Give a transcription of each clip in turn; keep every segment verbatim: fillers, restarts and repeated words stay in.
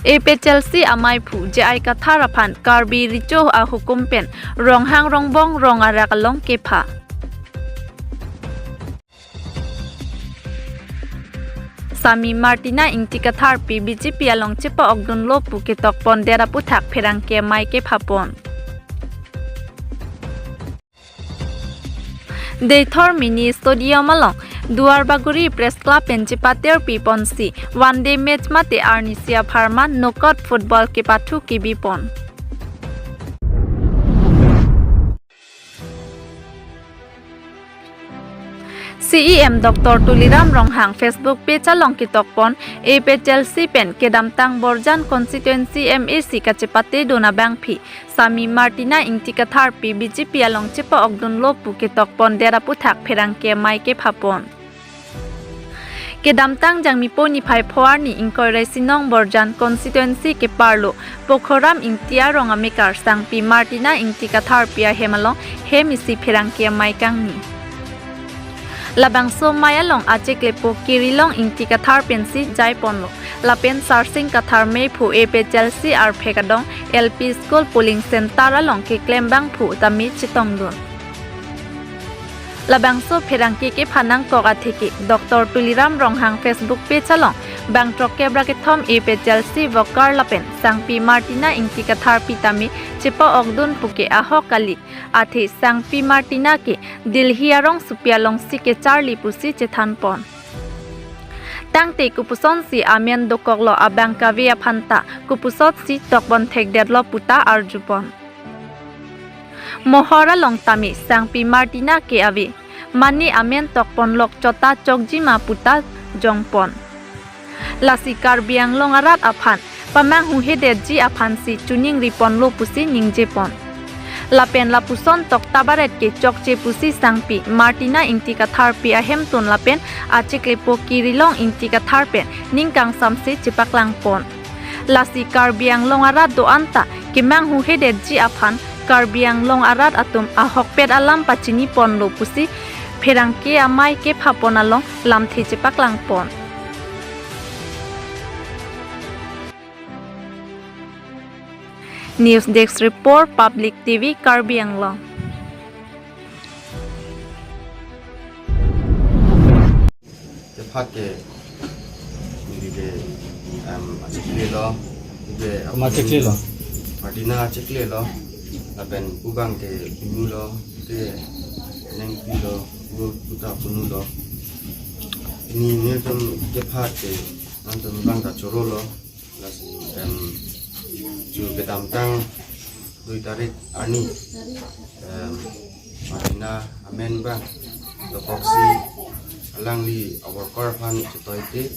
APHLC amaiphu J I Kathar aphan Karbi Recho ahukum pen Ronghang Rongbong rong arak along kepha. Sami Martina Ingti Katharpi BJP along chepa-okdunlo pu ketokpondet aputhak pherangke amei kephapon. Deithor Mini Stadium along Duarbagori Press Club pen chepaterpiponsi one day match mate arnisi apharman knockout football kepathu kebipon. CEM Doctor Tuliram Ronghang Facebook page along ketokpon, APHLC pen kedamtang Borjan constituency MAC kachepatedun abangpi Sami Martina Ingti Katharpi BJP along chepa-okdunlo pu ketokpondet aputhak pherangke amei kephapon. Kedamtang Jangmipo niphai pho arni ingkoi ra isi nong Borjan constituency keparlo Pokhoram Ingti arong amekar Sangpi Martina Ingti Katharpi ahem along hem isi pherangke amei kangni. Labangso amei along achiklepo Kirilong Ingti Kathar pensi jaiponlo. Lapen Sarsing Kathar meiphu APHLC Arphek adong LP School polling center along keklem abangphu tame chetongdun. Labangso pherangke kepha nangkok atheke Doctor Tuliram Ronghang Facebook page along bang throkkep ra kethom APHLC worker lapen Sangpi Martina Ingti Katharpi tame chepa-okdun puke ahok kali, athe Sangpi Martina ke Delhi arongsopi alongsi kecharli pusi chethanpon. Tangte kopusonsi amen dokoklo abang kave aphanta kopusotsi tokpon thekdetlo puta arjupon. Mohor along tame Sangpi Martina ke ave, mane amen tokponlok chota chokjima puta jongpon. Lasi Karbi Anglong arat aphan pamanghuhedetji aphansi choningriponlo pusi ningjepon. Lapen lapuson tokta baret ke chokche pusi Sangpi Martina Ingti Katharpi ahemtun lapen achiklepo Kirilong Ingti Kathar pen ning kangsamse chepaklangpon. Lasi Karbi Anglong arat do-anta kemanghuhedetji aphan Karbi Anglong arat atum ahokpet alam pachiniponlo pusi pherangke amei kephapon along lamthe chepaklangpon. News Desk Report, Public TV, Karbi Anglong. Kepha ke, neli ke, em, achiklelo, neli ke, Koma achiklelo? Martina achiklelo, lapen pu abang ke punulo, ke nengpilo, pu puta punulo. Neli nelitum kepha ke, nangtum abang ta chorolo, lasi, em, ju kedamtang dui tarik arni, em, Martina amen abang dokoksi alangli aworkar aphan chetoipe,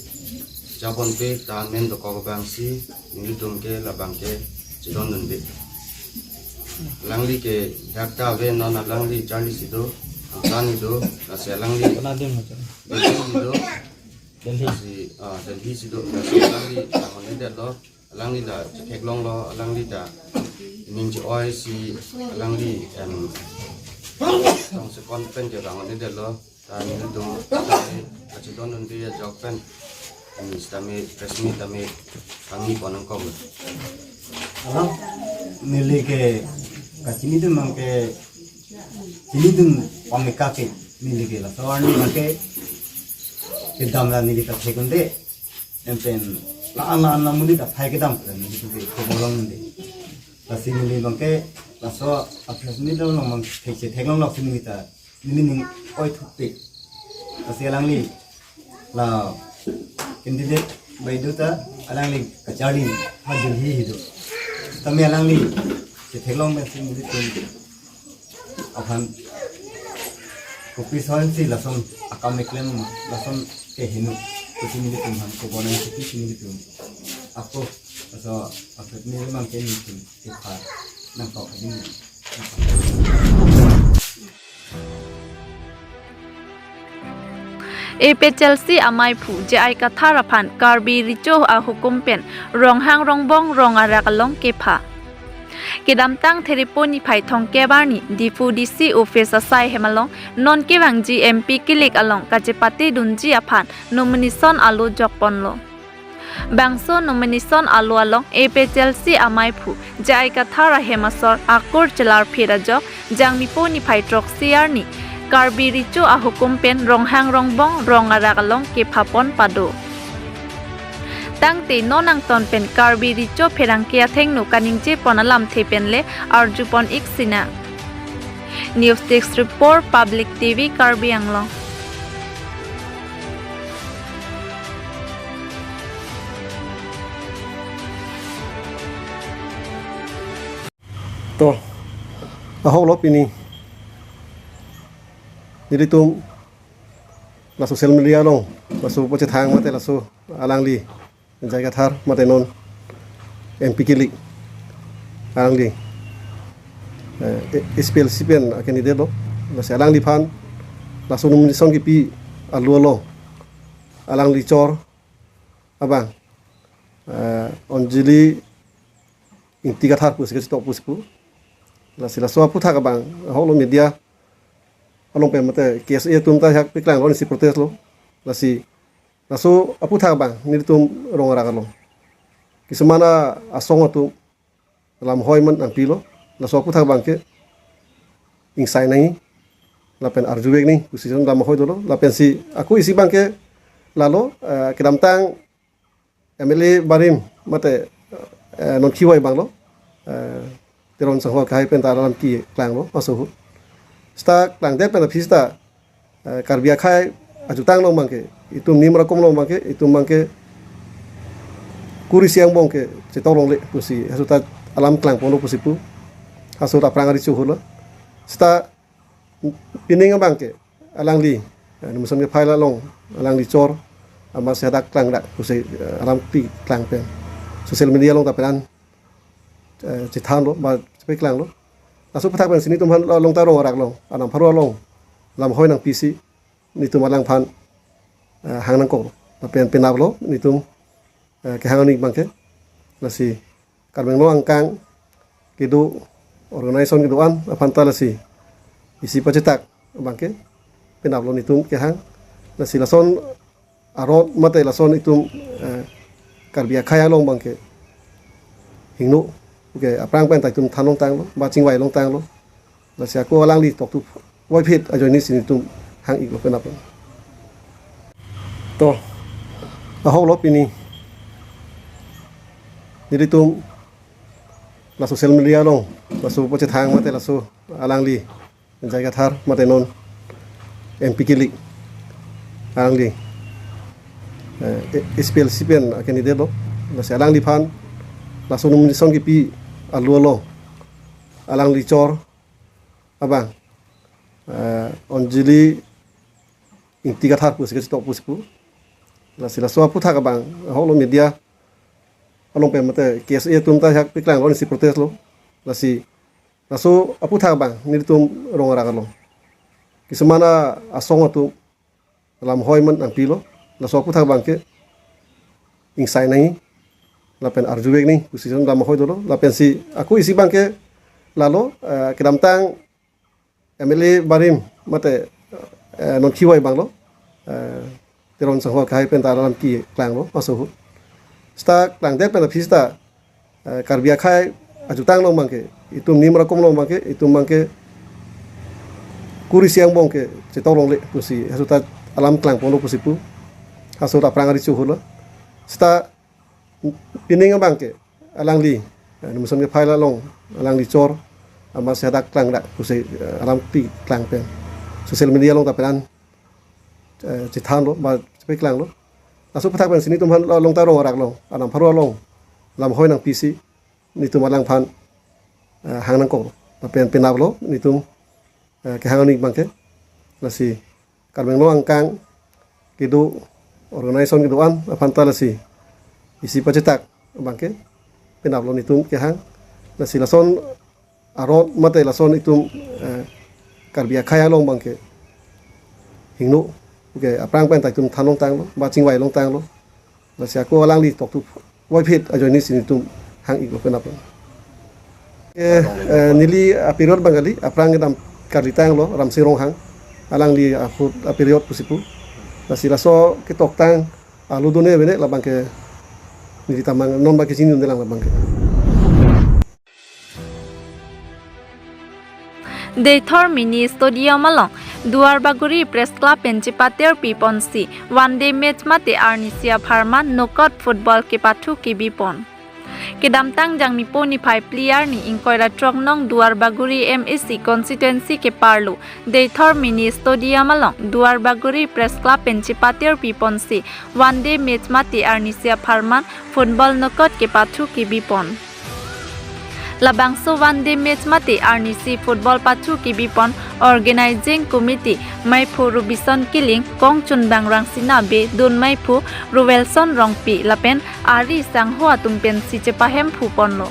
japonpe ta amen dokok abangsi nelitum ke labang ke chedondunde. Alangli ke dak ta ave, non alangli charli si do, Bhutan si do, lasi alangli Panadim macam. Delhi si do, Delhi. Lasi, ah, Delhi si do, lasi alangli nangonedetlo, alangli ta chetheklonglo, alangli ta ning che-oisi alangli, em, tongsekon pen ke nangonedetlo, ta nelitum kachedondunde ajok pen, em, sitame press meet tame kangni pon nangkok. Hala, neli ke kachinidun abang ke, chinidun pameka ke, neli ke laso arni abang ke kedam ra neli ta thekunde. Em pen la-an la-an amonit aphai kedam pen neli ke khobor longde. Lasi neli abang ke laso a-press meet along abang thekche theklonglok si neli ta, neli ning oi thukpik. Lasi alangli la candidate bai do ta, alangli kacharli ha Delhi si do. Tame alangli chetheklong pensi nelitum aphan kopi sonsi lason akam keklem, lason keheno, kopi nelitum aphan khobor nangthupi si nelitum ako laso a-press meet abang ke nelitum kepha nangkok adim. APHLC amaiphu J I Kathar aphan Karbi Recho ahukum pen Ronghang Rongbong rong arak along kepha. Kedamtang Threpo niphai thomkep arni Diphu D C office asai hem along non kevangji M P kilik along kachepatedunji aphan nomination alo jokponlo. Bangso nomination alo along A P H L C amaiphu J I Kathar ahem asor akur chelarphit ajok Jangmipo niphai throksi arni Karbi Recho ahukum pen Ronghang Rongbong rong arak along kephapon pado. Tangte non angton pen Karbi Recho pherangke athengno kaningjepon alamthe pen le arjupon ik sinang. News Desk Report, Public T V Karbi Anglong. To, ahok lo pini. Nelitum la social media along, laso pachethang mate laso alangli J I Kathar mate non M P kilik alangli, eh, S P L C pen a-candidate lo. Lasi alangliphan laso nomination kipi alo along alangli chor abang, eh, Anjali Ingti Kathar pusi kachetok pusi pu. Lasi laso aphuthak abang ahok lo media along pen mate K S A atum ta hak paklang lo, nisi protest lo. Lasi laso aphuthak abang nelitum rong arak along kisuman asong atum lamhoi man nangpilo, laso aphuthak abang ke ingsai nangji lapen arjuvek nangji pusi lamhoi dolo. Lapensi ako isi abang ke lalo, eh, kedamtang M L A barim mate, eh, non khiwai abang lo, eh, Teron Sangho akhai pen ta alam keklang lo, maso hu. Seta klangdet pen aphi seta, eh, Karbi akhai ajutang along abang ke, itum nim rakom along abang ke, itum abang ke kuri isi angbong ke chetong longle pusi, hasuta alam klangpon lo pusi pu. Hasuta aphrang ari chuhu lo. Seta pining abang ke alangli, eh, nomination kephai along alangli chor amatsi hadak klangdak pusi, eh, alam paklang pen social media along ta peran, eh, chethan lo, ma chepaklang lo. Laso aphuthak pensi nelitum aphan along ta rong arak along, anam pharo along lamhoi nangpisi nelitum alangphan, eh, hang nangkok lo. Lapen penap lo nelitum, eh, kehang aning abang ke. Lasi Karbi Anglong angkang kedo, organization kedo-an aphan ta lasi isi pachetak abang ke penap lo nelitum kehang. Lasi lason arot mate lason itum, eh, Karbi akhai along abang ke hingno, okay, aphrang pen ta itum than longtang lo, ba chingvai longtang lo. Lasi ako alangli toktu voiphit ajoine si nelitum hang ik lo penap. To, ahok lo pini. Nelitum la social media along laso pachethang mate laso alangli J I Kathar mate non M P kilik alangli, eh, S P L C pen a-candidate lo. Lasi alangliphan laso nomination kipi alo along alangli chor abang, eh, Anjali Ingti Kathar pusi kachetok pusi pu. Lasi laso aphuthak abang ahok lo media along pen mate K S A atum ta hak paklang lo, nisi protest lo. Lasi laso aphuthak abang nelitum rong arak along kisuman asong atum lamhoi man nangpilo, laso aphuthak abang ke ingsai nangji lapen arjuvek nangji pusi lamhoi dolo. Lapensi ako isi abang ke lalo, eh, kedamtang M L A barim mate, eh, non khiwai abang lo, eh, Teron Sangho akhai pen ta alam keklang lo, maso hu. Seta klangdet pen aphi seta, eh, Karbi akhai ajutang along abang ke, itum nim rakom along abang ke, itum abang ke kuri isi angbong ke chetong longle pusi, hasuta alam klangpon lo pusi pu. Hasuta aphrang ari chuhu lo. Seta pining abang ke alangli, eh, nomination kephai along alangli chor amatsi hadak klangdak pusi, eh, alam paklang pen social media along ta peran, eh, chethan lo, ma chepaklang lo. Laso aphuthak pensi nelitum aphan along ta rong arak along, anam pharo along lamhoi nangpisi nelitum alangphan, eh, hang nangkok lo. Lapen penap lo nelitum, eh, kehang aning abang ke. Lasi Karbi Anglong angkang kedo, organization kedo-an aphan ta lasi isi pachetak abang ke penap lo nelitum kehang. Lasi lason arot mate lason itum, eh, Karbi akhai along abang ke hingno, okay, aphrang pen ta itum than longtang lo, ba chingvai longtang lo. Lasi ako alangli toktu voiphit ajoine si nelitum hang ik lo penap. Eh, eh, neli a-period abang kali, aphrang kedam karlitang lo, Ramsing Ronghang, alangli ahut a-period pusi pu. Lasi laso ketoktang alo done bene labang ke Neli tamang non ba kachini un-e lang labang ke. Deithor Mini Stadium along Duarbagori Press Club pen chepaterpi ponsi one day match mate arnisi apharman knockout football kepathu kebi pon. Kedamtang Jangmipo niphai phli arni ingkoi ra throk nong Duarbagori M A C constituency keparlo Deithor Mini Stadium along Duarbagori Press Club pen chepaterpi ponsi one day match mate arnisi apharman football knockout kepathu kebi pon. Labangso one day match mate arnisi football pathu kebi pon organizing committee maiphu Robison Killing, kongchunbang Rangsina Bey, dun maiphu Roelson Rongpi lapen ari sangho atum pensi chepahemphu ponlo.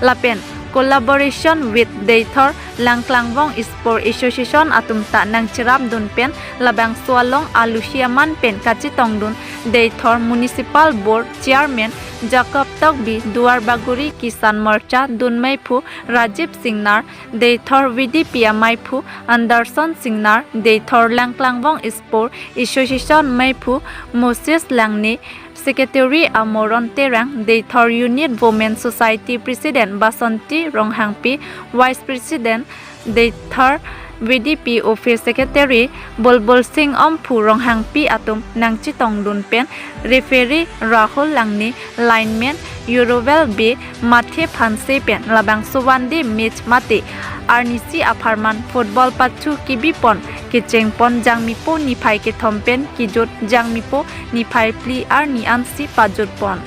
Lapen collaboration with Deithor Langklangvong Sport Association atum ta nangcherapdun pen labangso along alusi aman pen kachetongdun Deithor Municipal Board Chairman Jacob Tokbi, Duarbagori Kisan Morcha dun maiphu Rajiv Singnar, Deithor V D P amaiphu Anderson Singnar, Deithor Langklangvong Sport Association maiphu Moses Langne, Secretary Amoron Terang, Deithor Unit Women Society President Basanti Ronghangpi, Vice President Deithor V D P Office Secretary Bulbul Singh Omphu Ronghangpi atum nangchetongdun pen referee Rahul Langne, lineman Yurovel Bey, mathe phanse pen labangso one day match mate arnisi apharman football pathu kebi pon kecheng pon Jangmipo niphai kethom pen kejut Jangmipo niphai phli arni ansi pajut pon.